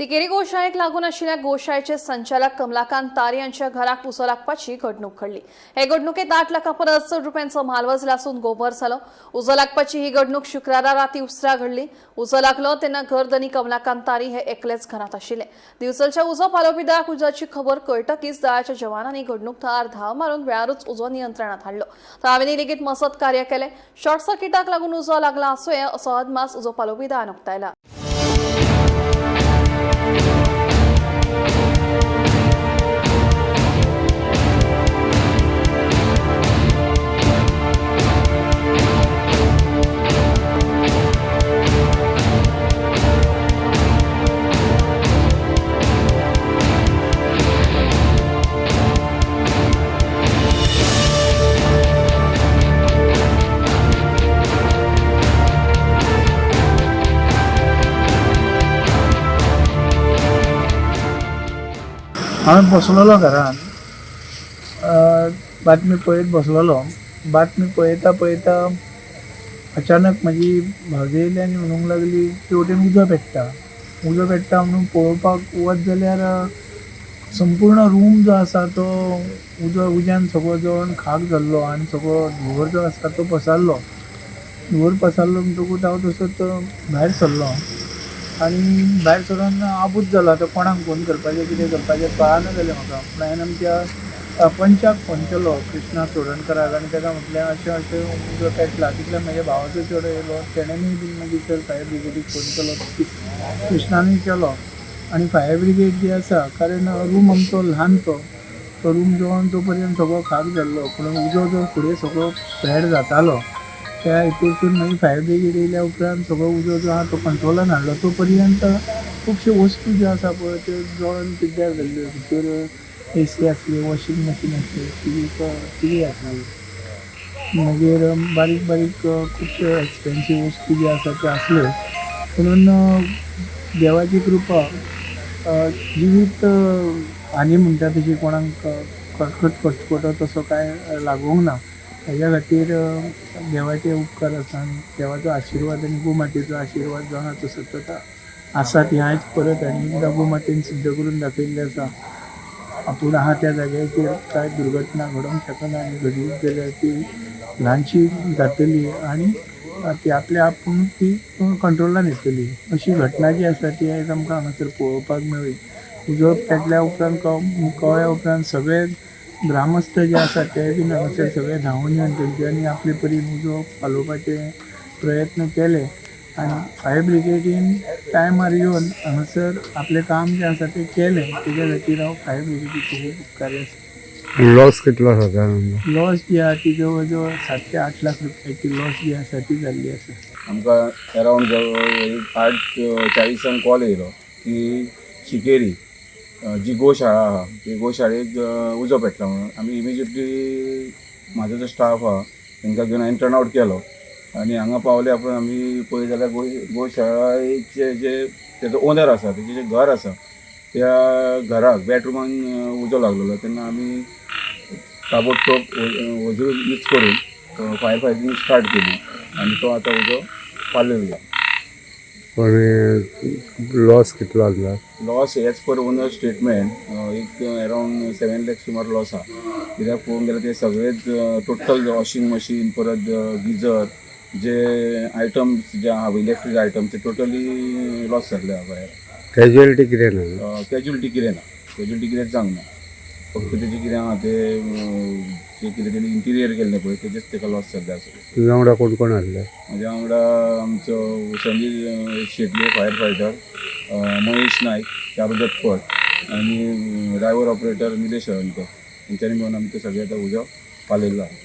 सिकेरी गोशाळेक लागून आशिल्ल्या गोशाळेचे संचालक कमलाकांत तारी यांच्या घराक उजो लागपाची घडणूक घडली. हे घडणुकेत 8 लाखां परस चड रुपयांचो म्हालवज आसून गोबर जालो. उजो लागपाची ही घडणूक शुक्रारा राती उसरा घडली. उजो लागलो तेन्ना घरधनी कमलाकांत तारी हे एकलेच घरांत आशिल्ले. दिवचलच्या उजो पालोवपी दळाक उज्याची खबर कळटकीच दळाच्या जवानांनी घडणूक थळार धांव मारून वेळारूच उजो नियंत्रणात हाडलो. थळाव्यांनी लेगीत मसत कार्य केलें. शॉर्ट सर्किटाक लागून उजो लागला आसुये असो अदमास उजो पालोवपी दळान उक्तायला. हांवें बसलेलो घरान, बातमी पळयत बसलेलो. बातमी पळयता पळयता अचानक म्हजी भावजय येयली आनी म्हणूंक लागली ते वटेन उजो पेट्टा, उजो पेट्टा म्हणून पळोवपाक वच जाल्यार संपूर्ण रूम जो आसा तो उजो उज्यान सगळो जळोन खाक जाल्लो आनी सगळो धुंवर जो आसा तो पसरलो. धुंवर पसरलो म्हणटकूच हांव तसोच भायर सरलो आनी भायर सरून आबूज जालो. आतां कोणाक फोन करपाचें, कितें करपाचें कळना जालें म्हाका. पूण हांवें आमच्या पंचाक फोन केलो, कृष्णा चोडणकराक, आनी ताका म्हटलें अशें अशें उजो पेटला. तितल्यान म्हज्या भावाचो चेडो येयलो, तेणेनूय बीन मागीर तर फायर ब्रिगेडीक फोन केलो, कृष्णानूय केलो आनी फायर ब्रिगेड जी आसा, कारण रूम आमचो ल्हान, तो तो रूम जळोन तो पर्यंत सगळो खाक जाल्लो, पूण उजो जो फुडें सगळो स्प्रेड जातालो त्या हितूंतसून मागीर फायर ब्रिगेड येयल्या उपरांत सगळो उजो जो आहा तो कंट्रोलान हाडलो. तो पर्यंत खुबश्यो वस्तू ज्यो आसा पळय त्यो जळोन पिड्ड्यार जाल्ल्यो. भितर एसी आसली, वॉशींग मशीन आसली, टिवी आसली, मागीर बारीक बारीक खुबश्यो एक्सपेन्सीव वस्तू ज्यो आसा त्यो आसल्यो. पुणून देवाची कृपा, जिवीत हानी म्हणटा तशी कोणाक खटखट खटखटो तसो कांय लागूंक ना. हेज्या खातीर देवाचे उपकार आसा आनी देवाचो आशिर्वाद आनी गोमातेचो आशिर्वाद जो आहा तो सतत आसा. ती आयज परत आनी एकदां गोमातेन सिद्ध करून दाखयल्लें आसा, आपूण आहा त्या जाग्याचेर कांय दुर्घटना घडोवंक शकना आनी घडलीच जाल्यार ती ल्हानशी जातली आनी ती आपल्या आपूण ती कंट्रोलान येतली. अशी घटना जी आसा ती आयज आमकां हांगासर पळोवपाक मेळ्ळी. उजो पेटल्या उपरांत कळ्ळ्या उपरांत सगळे ग्रामस्थ जे आसा ते बीन हांगासर सगळे धांवून येवन तेंच्यांनी आपले परीन उजो पालोवपाचे प्रयत्न केले आनी फायर ब्रिगेडीन टायमार येवन हांगासर आपलें काम जें आसा तें केलें. तेज्या खातीर हांव फायर ब्रिगेडीचो खूब उपकारी आसा. लॉस कितलो सादारण? लॉस जी आहा ती जवळ जवळ 7 ते 8 लाख रुपयाची लॉस जी आसा ती जाल्ली आसा. आमकां अरावंड जवळ 8:40 कॉल येयलो की शिकेरी जी गोशाळा आहा ती गोशाळेक उजो पेटला म्हणून. आमी इमिजिएटली म्हाजो जो स्टाफ आहा तांकां घेवन हांवें टर्न आवट केलो आनी हांगा पावले उपरांत आमी पळयत जाल्यार गोशाळेचे जे तेजो ओनर आसा, तेजें जें घर आसा त्या घराक बेडरुमान उजो लागलेलो. तेन्ना आमी ताबडतोब वजरो यूज करून फायर फायटींग स्टार्ट केली आनी तो आतां उजो पालयलो. पण लॉस कितलो आसला? Loss as per owner statement एक अरावंड 7 लॅक्स सुमार लॉस आहा. कित्याक पळोवंक गेल्यार ते सगळेच टोटल वॉशिंग मशीन, परत गिजर, जे आयटम्स जे आहा इलेक्ट्रीक आयटम ते टोटली लॉस जाल्ले आहा भायर. कॅज्युअलिटी कितें ना? कॅज्युअलिटी कितें ना, कॅज्युअलिटी कितें जावंक ना. फक्त तेजें कितें आहा ते जे कितें तेणी इंटिरियर केल्लें पळय तेजेच तेका लॉस जाल्ले आसा. तुज्या वांगडा कोण कोण आसले? म्हज्या वांगडा आमचो संजीव शेटले फायर फायटर, महेश नायक, चारुदत्त फट आनी ड्रायव्हर ऑपरेटर निलेश हळदणकर, हेंच्यांनी मेळून आमी ते सगळे आतां उजो पालयल्लो आहा.